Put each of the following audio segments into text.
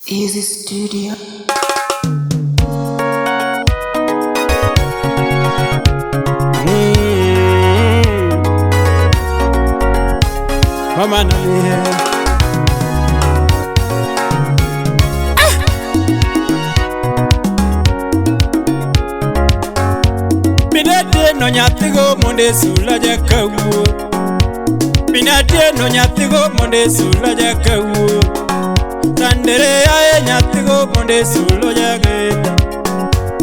Easy Studio. Mama na Minate no nyathigo monde sula jakawuo. Minate no nyathigo monde sula jakawuo. Tandere ae nyathigo monde sula jageta.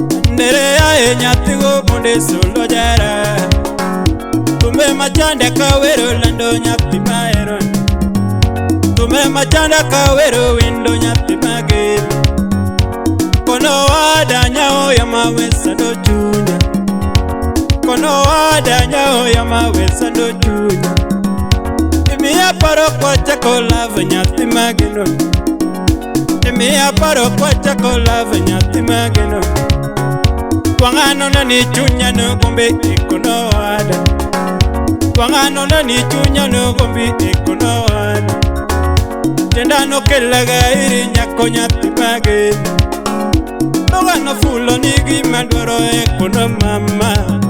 Tandere ae nyathigo monde sula jara. Tume machanda kawero lando nyathi mahero. Tume machanda kawero windo nyathi magero. Kono wada nyao ya mawesa do chunya. Kono wada nyao ya mawesa do chunya. Imiya paro kwa chako love nyathi mageno. Imiya paro kwa chako love nyathi mageno. Wangano na ni chunya no gombe ikono wada. Wangano na ni chunya no gombe ikono wada. Tendano kelaga iri nyako nyathi mageno. Dogano fulo ni gima dwaro ekono mama.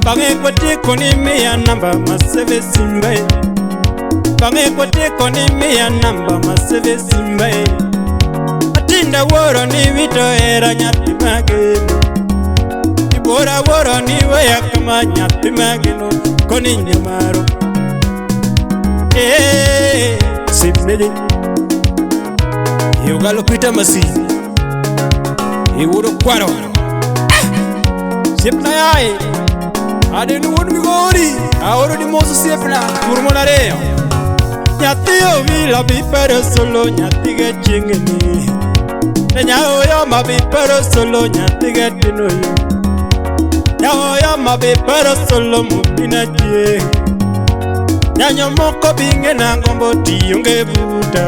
Bang'e kwatiko ni miya namba maseve simba. Bang'e kwatiko ni miya namba maseve simba. Atinda wuoro ni wito hera nyathi mageno. Ibora wuoro ni weya kama nyathi mageno koni nyamaro. Eh, simmeje. Yogalo pita masi. Iwuoro kwaro. Siepna yae. Adeni wuon migori. Aoro ni moso siepna. Turmona reyo. Nyathi owila bi pero solo nyathi ga chieng'ni. Ne nyaoyo ma bi pero solo nyathi ga tino yo. Nyaoyo ma bi pero solo mupina chieng'. Nyanyo moko binge na gombo tionge buta.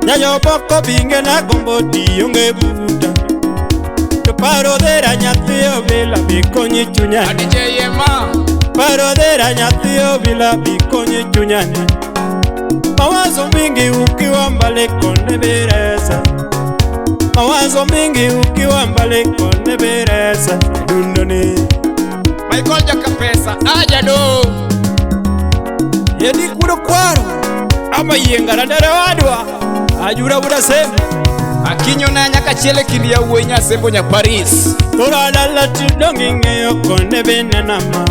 Nyanyo moko binge na gombo tionge buta. To paro dera nyathi owila bi konyi chunya. DJ Yema. Paro dera nyathi owila bi konyi chunya. Mawazo mingi ukiwa mbali kone beresa. Mawazo mingi ukiwa mbali kone beresa. Dundoni Michael Jakapesa aja do. Yedi kudo kwaro. Ama yengara dere wadwa. Ajura buda sem. Akinyo na nyaka chiele kindi ya wuoyi nyasembo nya Paris. Koro adala tidongi ng'eyo kone bene na mama.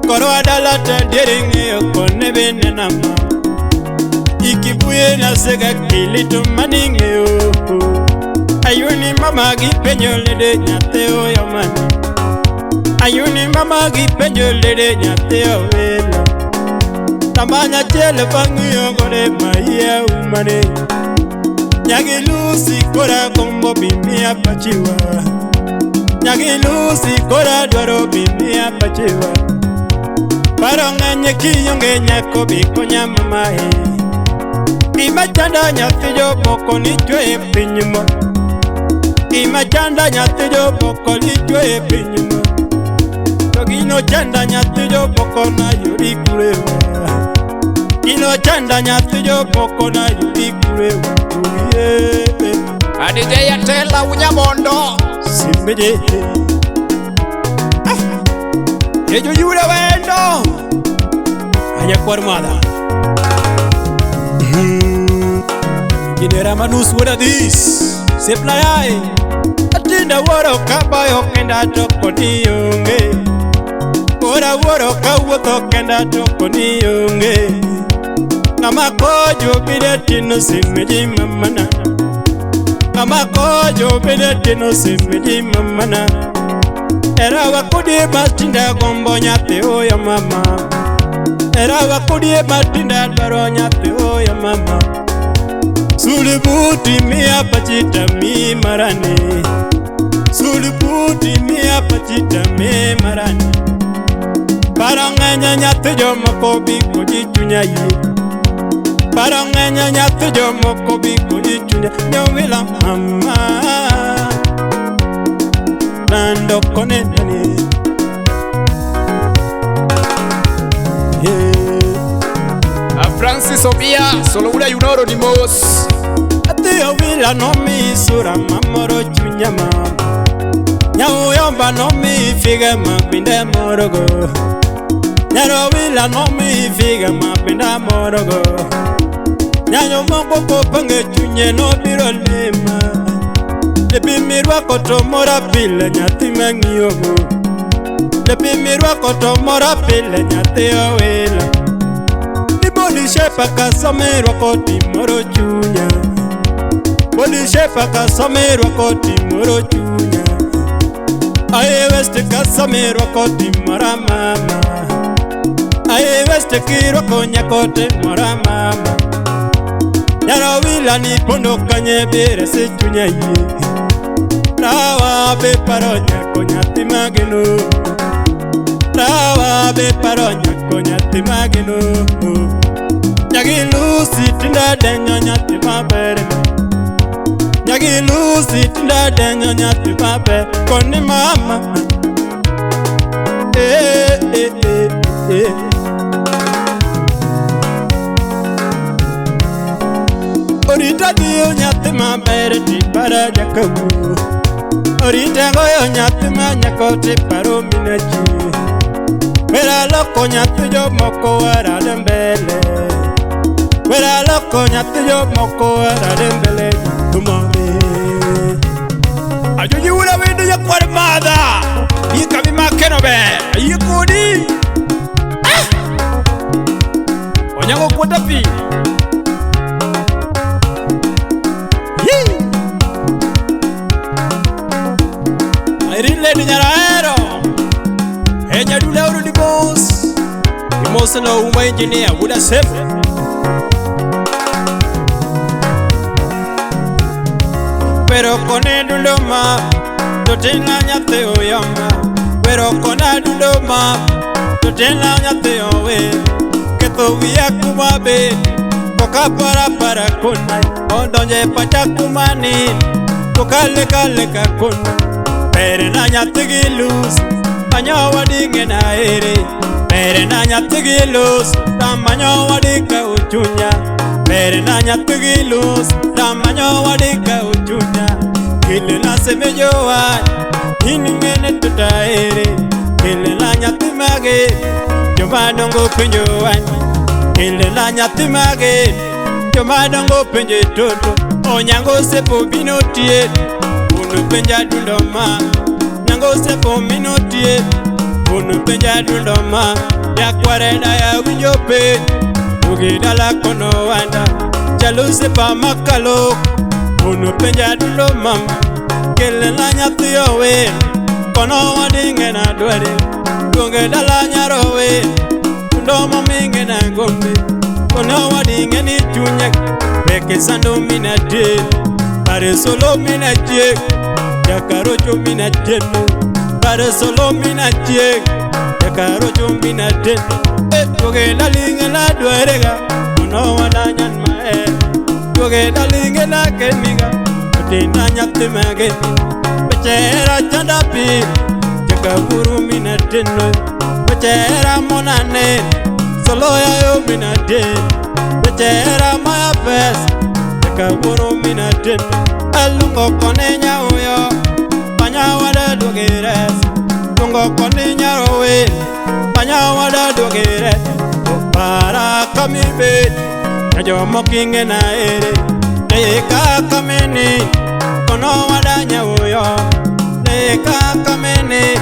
Koro adala tadiere ng'eyo kone bene na mama. Ikibuye na sega kilito maning'eyo. Ayuni mama gi penjo lede nyathi oyo mane. Ayuni mama gi penjo lede nyathi owelo. Tambanya chiel bang'iyo gode maiye umane. Nyagi Lucy kora gombo bimia pachiwa. Nyagi Lucy kora dwaro bimia pachiwa. Paro ng'eny kionge nyako bi konya mamae. Gima chanda nyathi jomoko ni chwe e piny mo. Gima chanda nyathi jomoko ni chwe e piny mo. To gino chanda nyathi jomoko na yudi kurewa. Gino chanda nyathi jomoko na yudi kurewa. DJ Atela unyabondo. Simbeje. Ejo yura wendo. Anya kwar mada. Ginera manus wada this. Sepla yae. Atinda wuoro kabayo kenda to koni onge. Ora wuoro kawuotho kenda to koni onge. Ng'ama kojo bide tino simeji mamana. Ng'ama kojo bide tino simeji mamana. Era wakudie matinda gombo nyathi oyo mama. Era wakudie matinda dwaro nyathi oyo mama. Sulubuti mia pachita mi marane. Sulubuti mia pachita mi marane. Paro ng'eny nyathi jomoko bi koji chunya yie. Paro ng'eny nyathi jomoko bi koji chunya nyowila mama. Nando kone nani. Yeah. Francis Obia, solo una yunoro ni mos. Nyathi owila nomi sura mamoro chunya mama. Nyauyomba nomi figa mabinde morogo. Nyarowila nomi figa mabinda morogo. Nyanyo moko kopange chunye nobiro lima. Lepi mirwako to mora pile nyathi mang'iyogo. Lepi mirwako to mora pile nyathi owila. Ni body shape kasomirwako timoro chunya. Body shape kasomirwako timoro chunya. Aye west kasomirwako timora mama. Aye west kirwako nyako timora mama. Nyarowila ni pondo kanye bere se chunya yie. Rawa be paro nyako nyathi mageno. Rawa be paro nyako nyathi mageno. Nyagilusi tinda denyo nyathi maber. Nyagilusi tinda denyo nyathi maber. Koni mama. Eh eh eh eh. Orita diyo nyathi maber ti para jakawu. Orita goyo nyathi ma nyako ti paro minachi. Wera loko nyathi jomoko warade mbele. Wera loko nyathi jomoko warade mbele. Tumame. Ajoji ula wendo nyakwar madha. Yika bimakeno be. Yikudi. Ah! Onyango kwota pi. Irile nyarahero. Enya dula uru di boss. Imoso no uma engineer wuda sef. Pero con edundoma totina nyathi oyoma. Pero con edundoma totina nyathi owe. Ketho wiya kuma be koka para para kona. Odonje pacha kumani kokale kale ka kona. Bere na nyathi gi lus, manyo wadinge na ere. Bere na nyathi gi lus, tamanyo wadika uchunya. Bere na nyathi gi lus, tamanyo wadika uchunya. Kile na semejowa, iningene tutaere. Kile na nyathi mage, jomadongo penjo wan. Kile na nyathi mage, jomadongo penjo toto. Onyango sepo bino tie. Unu penja dundo ma, nyango sepo minotie. Unu penja dundo ma, yakware da ya winjo pe. Ugi dala kono wanda, chalu sepa makalo. Unu penja dundo mama, kele na nyathi owe. Kono wadinge na dwere, duonge dala nyarowe. Dundo mominge na gombe, kono wadinge ni chunye. Peke sando minatie. Pare solo mina chiek, jakarocho mina teno. Pare solo mina chiek, jakarocho mina teno. Tuge dalinge la duerega, kono wadanyan mae. Tuge dalinge la keniga, tina nyathi mageni. Pechera chanda pi, jakaburu mina teno. Pechera monane, solo yayo mina teno. Pechera maya pes. Kaburo mina ten, alungo kone nyauyo, panyawada dogires. Lungo kone nyarowe, panyawada dogires. Para kamibe, najomo kinge na ere. Neka kamene, kono wada nyauyo. Neka kamene,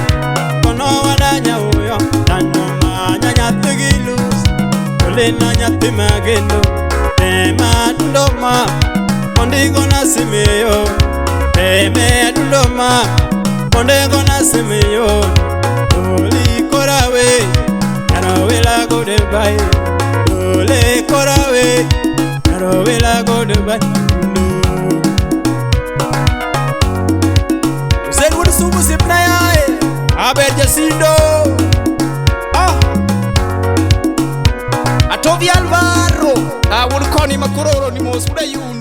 kono wada nyauyo. Nano manya nyathigilus, tole na nyathi mageno. Tema dundoma, ondigo na simeyo. Teme dundoma, ondigo na simeyo. Doli korawe, narawela goodbye. Doli korawe, narawela goodbye. No. Usen wudu sumu sipna yae. Aber jasindo. Ah. Atovi Alvaro. Awun koni makororo ni mos wuda yundi.